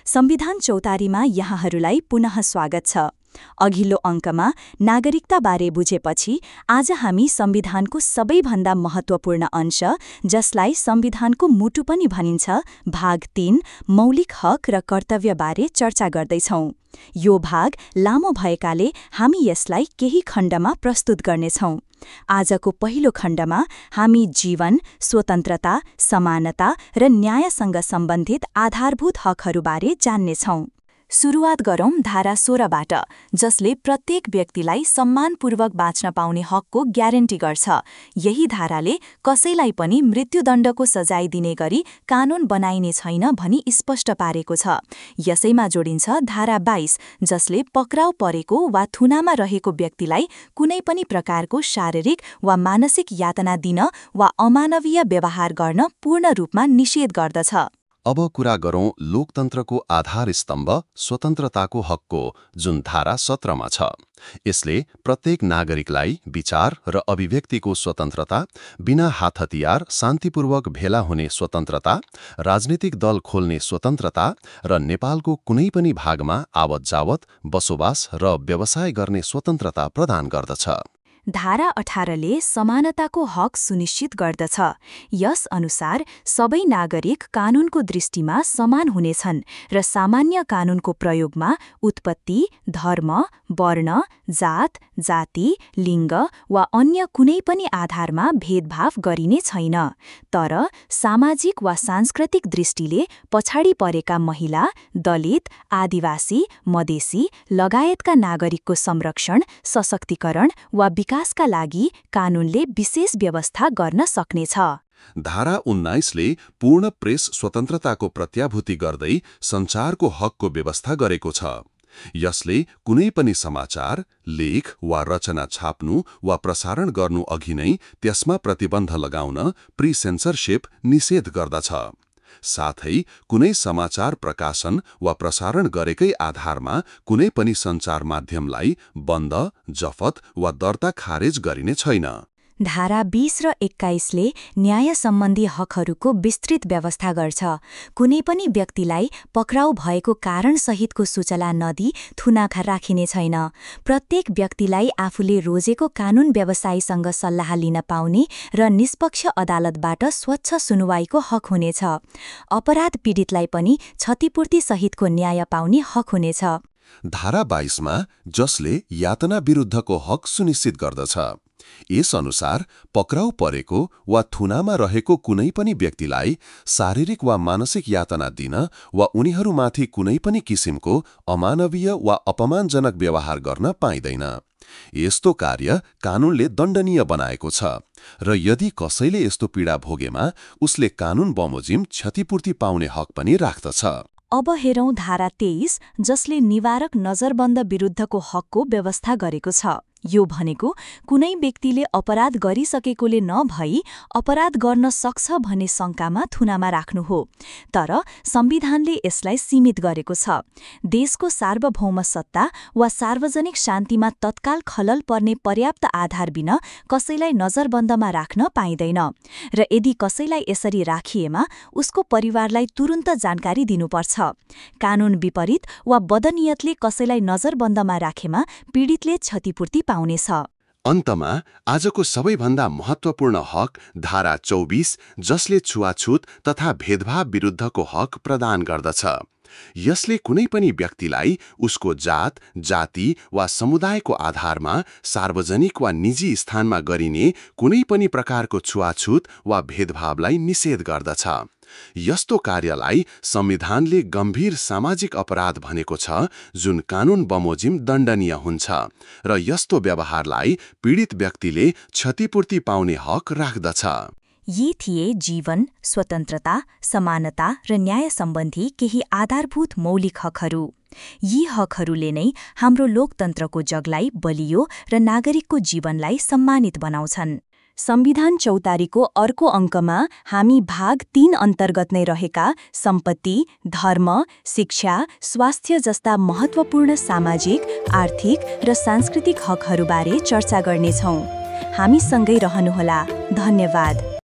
संविधान चौतारीमा यहाँहरूलाई पुनः स्वागत छ। अघिल्लो अङ्कमा नागरिकताबारे बुझेपछि आज हामी संविधानको सबैभन्दा महत्त्वपूर्ण अंश, जसलाई संविधानको मुटु पनि भनिन्छ, भाग 3 मौलिक हक र कर्तव्यबारे चर्चा गर्दैछौं। यो भाग लामो भएकाले हामी यसलाई केही खण्डमा प्रस्तुत गर्नेछौं। आजको पहिलो खण्डमा हामी जीवन, स्वतन्त्रता, समानता र न्यायसँग सम्बन्धित आधारभूत हकहरूबारे जान्नेछौं। सुरुवात गरौं धारा 16बाट, जसले प्रत्येक व्यक्तिलाई सम्मानपूर्वक बाँच्न पाउने हकको ग्यारेन्टी गर्छ। यही धाराले कसैलाई पनि मृत्युदण्डको सजाय दिने गरी कानून बनाइने छैन भनी स्पष्ट पारेको छ। यसैमा जोडिन्छ धारा 22, जसले पक्राउ परेको वा थुनामा रहेको व्यक्तिलाई कुनै पनि प्रकारको शारीरिक वा मानसिक यातना दिन वा अमानवीय व्यवहार गर्न पूर्ण रूपमा निषेध गर्दछ। अब कुरा गरौं लोकतन्त्रको आधार स्तम्भ स्वतन्त्रताको हकको, जुन धारा 17मा छ। यसले प्रत्येक नागरिकलाई विचार र अभिव्यक्तिको स्वतन्त्रता, बिना हात हतियार शान्तिपूर्वक भेला हुने स्वतन्त्रता, राजनीतिक दल खोल्ने स्वतन्त्रता र नेपालको कुनै पनि भागमा आवत-जावत, बसोबास र व्यवसाय गर्ने स्वतन्त्रता प्रदान गर्दछ। धारा 18ले समानताको हक सुनिश्चित गर्दछ। यस अनुसार सबै नागरिक कानूनको दृष्टिमा समान हुनेछन् र सामान्य कानूनको प्रयोगमा उत्पत्ति, धर्म, वर्ण, जात, जाति, लिङ्ग वा अन्य कुनै पनि आधारमा भेदभाव गरिने छैन। तर सामाजिक वा सांस्कृतिक दृष्टिले पछाडि परेका महिला, दलित, आदिवासी, मधेसी लगायतका नागरिकको संरक्षण, सशक्तिकरण वा विकासका लागि कानूनले विशेष व्यवस्था गर्न सक्नेछ। धारा 19ले पूर्ण प्रेस स्वतन्त्रताको प्रत्याभूति गर्दै सञ्चारको हकको व्यवस्था गरेको छ। यसले कुनै पनि समाचार, लेख वा रचना छाप्नु वा प्रसारण गर्नु अघि नै त्यसमा प्रतिबन्ध लगाउन प्री-सेन्सरशिप निषेध गर्दछ। साथै कुनै समाचार प्रकाशन वा प्रसारण गरेकै आधारमा कुनै पनि सञ्चार माध्यमलाई बन्द, जफत वा दर्ता खारेज गरिने छैन। धारा 20 र 21ले न्याय सम्बन्धी हकहरूको विस्तृत व्यवस्था गर्छ। कुनै पनि व्यक्तिलाई पक्राउ भएको कारणसहितको सूचना नदिई थुनाखा राखिने छैन। प्रत्येक व्यक्तिलाई आफूले रोजेको कानून व्यवसायीसँग सल्लाह लिन पाउने र निष्पक्ष अदालतबाट स्वच्छ सुनुवाईको हक हुनेछ। अपराध पीडितलाई पनि क्षतिपूर्ति सहितको न्याय पाउने हक हुनेछ। धारा 22मा जसले यातना विरुद्धको हक सुनिश्चित गर्दछ। यस अनुसार पक्राउ परेको वा थुनामा रहेको कुनै पनि व्यक्तिलाई शारीरिक वा मानसिक यातना दिन वा उनीहरूमाथि कुनै पनि किसिमको अमानवीय वा अपमानजनक व्यवहार गर्न पाइँदैन। यस्तो कार्य कानूनले दण्डनीय बनाएको छ र यदि कसैले यस्तो पीडा भोगेमा उसले कानून बमोजिम क्षतिपूर्ति पाउने हक पनि राख्दछ। अब हेरौं धारा 23, जसले निवारक नजरबन्द विरुद्धको हकको व्यवस्था गरेको छ। यो भनेको कुनै व्यक्तिले अपराध गरिसकेकोले नभई अपराध गर्न सक्छ भन्ने शङ्कामा थुनामा राख्नु हो। तर संविधानले यसलाई सीमित गरेको छ। देशको सार्वभौम सत्ता वा सार्वजनिक शान्तिमा तत्काल खलल पर्ने पर्याप्त आधार बिना कसैलाई नजरबन्दमा राख्न पाइँदैन र यदि कसैलाई यसरी राखिएमा उसको परिवारलाई तुरुन्त जानकारी दिनुपर्छ। कानून विपरीत वा बदनियतले कसैलाई नजरबन्दमा राखेमा पीडितले क्षतिपूर्ति पाउनेछ। अन्तमा आजको सबैभन्दा महत्त्वपूर्ण हक धारा 24, जसले छुवाछुत तथा भेदभाव विरुद्धको हक प्रदान गर्दछ। यसले कुनै पनि व्यक्तिलाई उसको जात, जाति वा समुदायको आधारमा सार्वजनिक वा निजी स्थानमा गरिने कुनै पनि प्रकारको छुवाछुत वा भेदभावलाई निषेध गर्दछ। यस्तो कार्यलाई संविधानले गम्भीर सामाजिक अपराध भनेको छ, जुन कानून बमोजिम दण्डनीय हुन्छ र यस्तो व्यवहारलाई पीडित व्यक्तिले क्षतिपूर्ति पाउने हक राख्दछ। यी थिए जीवन, स्वतन्त्रता, समानता र न्याय सम्बन्धी केही आधारभूत मौलिक हकहरू। यी हकहरूले नै हाम्रो लोकतन्त्रको जगलाई बलियो र नागरिकको जीवनलाई सम्मानित बनाउँछन्। संविधान चौतारीको अर्को अङ्कमा हामी भाग 3 अन्तर्गत नै रहेका सम्पत्ति, धर्म, शिक्षा, स्वास्थ्य जस्ता महत्त्वपूर्ण सामाजिक, आर्थिक र सांस्कृतिक हकहरूबारे चर्चा गर्नेछौं। हामीसँगै रहनुहोला। धन्यवाद।